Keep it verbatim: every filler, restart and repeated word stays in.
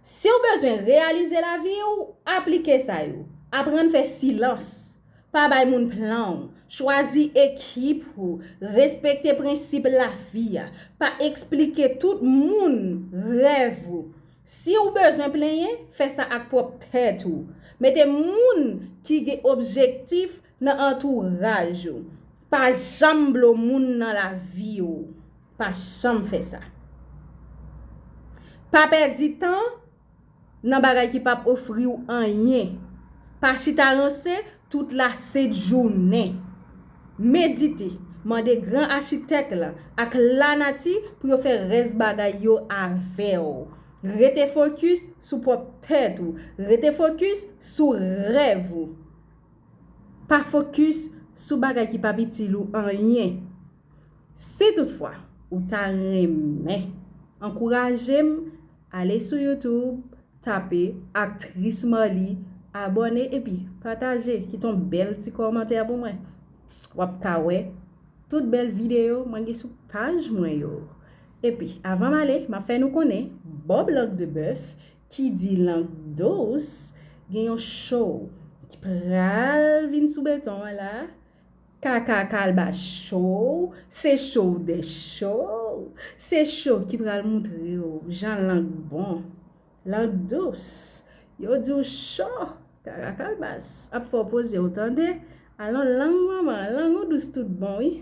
Si w bezwen reyalize lavi w, aplike sa yo. Aprann fè silans. Pa bay moun plan w. Chwazi ekip ou. Respekte prensip lavi a. Pa eksplike tout moun rèv ou. Si w bezwen plenyen, fè sa ak pwòp tèt ou. Mete moun ki gen objektif nan antouraj ou. Pa janm blo moun nan lavi w. Pa janm fè sa. Pa pèdi tan nan bagay ki p ap ofri w anyen. Pa chita ranse tout lasent jounen. Medite, mande gran achitèk la ak lanati pou yo fè rès bagay yo avè w. Rete fokis sou pwòp tèt ou. Rete fokis sou rèv ou. Pa fokis sou bagay ki p ap itil ou anyen. Si toutfwa ou ta renmen ankouraje m, ale sou YouTube, tape Aktris Marly, abòne epi pataje, kite yon bèl ti kòmantè pou mwen. W ap ka wè tout bèl videyo mwen gen sou paj mwen yo. Epi, avan m ale, m ap fè nou konnen, Bob Langue de Bœuf, ki di lang dous, gen yon show ki pral vin sou beton an la. Kaka Kalbas Show, se show de show. Se show ki pral moutre w jan lang bon, lang dous. Yo di w cho. Kaka Kalbas ap fè w poze w, tande. Alon, lang manman, lang ou dous tout bon, wi.